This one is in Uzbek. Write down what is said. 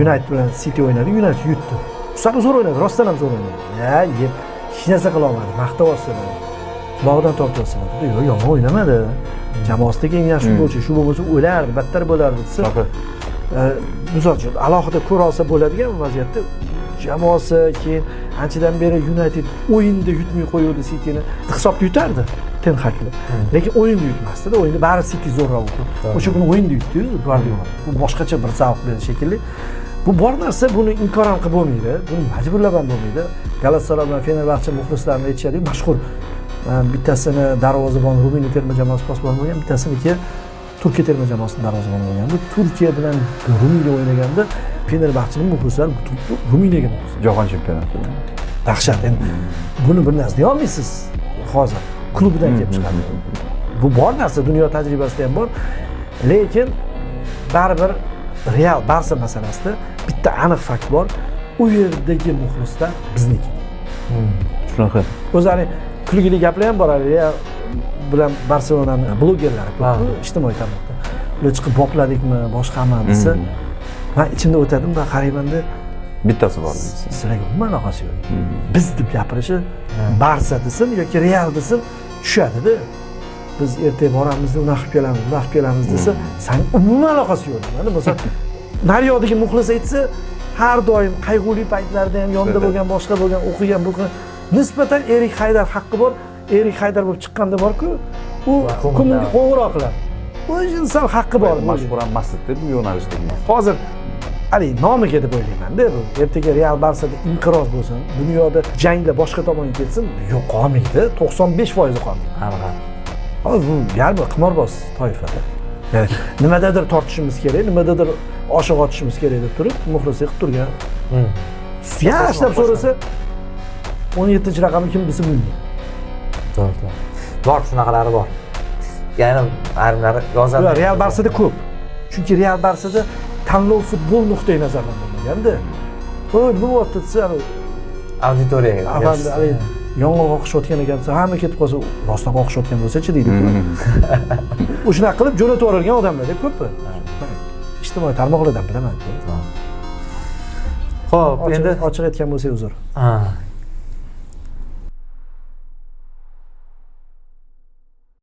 United bilan City o'ynadi, United yutdi. Sal zo'r o'ynadi, rostdan ham zo'r o'ynadi. Ya, yeb, hech narsa qila olmadi, maqtayapsizlar. Qulog'idan tortyapsizlar. Yo'q, yomon o'ynamadi. Jamoasidagi eng yaxshi futbolchi shu bo'lmasa o'lardi, battar bo'lardi desa. Misol uchun, alohida ko'ra olsa bo'ladigan vaziyatda jamoasi keyin anchadan beri United o'yinda yutmay qo'yuvdi Cityni. Hisobda yutardi Ten Hag'ni. Lekin o'yinda yutmasdi-da, o'yinda baribir City zo'rroq bo'ldi. O'sha kuni o'yinda yutdi-yu Guardiola. Bu boshqacha bir zavq berdi shekilli. Bu bor narsa, buni inkor ham qilib bo'lmaydi, buni majburlab ham bo'lmaydi. Galatasaray bilan Fenerbahçe muxlislarini aytishadi, mashhur bittasini darvozabon Ruminiya terma jamoasi posboni bo'lgan, bittasiniki Turkiya terma jamoasining darvozaboni bo'lgan. Bu Turkiya bilan Ruminiya o'ynaganda Fenerbahçening muxlislari Ruminiyaga muxlis. Jahon chempionatida. Dahshat. Endi buni bir narsa deya olmaysiz hozir. Klubidan kelib chiqadi. Bu bor narsa, dunyo tajribasida ham bor. Lekin baribir Real Barsa masalasida bitta aniq fakt bor. U yerdagi muxlislar bizniki. Shunaqa. O'zlari kulgili gaplar ham bor. Real bilan Barselonani blogerlari ko'p, ijtimoiy tarmoqda. Ular chiqib bopladikmi, boshqami desa, men ichimda o'tadim-da, qarayman-da, bittasi bor deysiz. Sizlarga umuman aloqasi yo'q. Biz deb gapirishi Barsa desin yoki Real desin tushadi-da. Biz ertaga boramiz, unaqa qilib kelamiz, bunaqa qilib kelamiz desa, san umuman aloqasi yo'q. Mana masalan, naryoqdagi muxlis aytsa, har doim qayg'uli paytlarda ham yonida bo'lgan, boshqa bo'lgan, o'qigan, bo'lgan nisbatan Erik Haydar haqqi bor. Erik Haydar bo'lib chiqqanda bor-ku, u Kumanga qo'ng'iroq qiladi. O'zi inson haqqi bor. Mashhur ham emas-da bu yo'nalishdagi. Hozir hali nomiga deb o'ylayman-da, bu ertaga Real Barsada inqiroz bo'lsin, dunyoda janglar boshqa tomonga ketsin, yo'q qolmaydi, 95% qolmaydi. Aniq. Hozir bu baribir qimorboz toifada. Ya'ni nimadadir tortishimiz kerak, nimadadir oshiq otishimiz kerak deb turib, muxlis qilib turgan. Yaxshilab so'rasa 17-raqamni kim bilsa bilmaydi. To'g'ri, to'g'ri. Bor, shunaqalari bor. Ya'ni ayrimlari yozadi. Real Barsada ko'p. Chunki Real Barsada tanlov futbol nuqtai nazaridan bo'lmaganda. Qo'y, nima bo'lyapti desa, auditoriyaga. Afandi, yong'oq oqishayotgan ekan desa, hamma ketib qolsa, rostdan oqishayotgan bo'lsa-chi deydi. O'shanaqa qilib jo'natib yuborilgan odamlar ko'p. Ijtimoiy tarmoqlardan bilaman. Xo'p, endi ochiq aytgan bo'lsak uzr. Ha,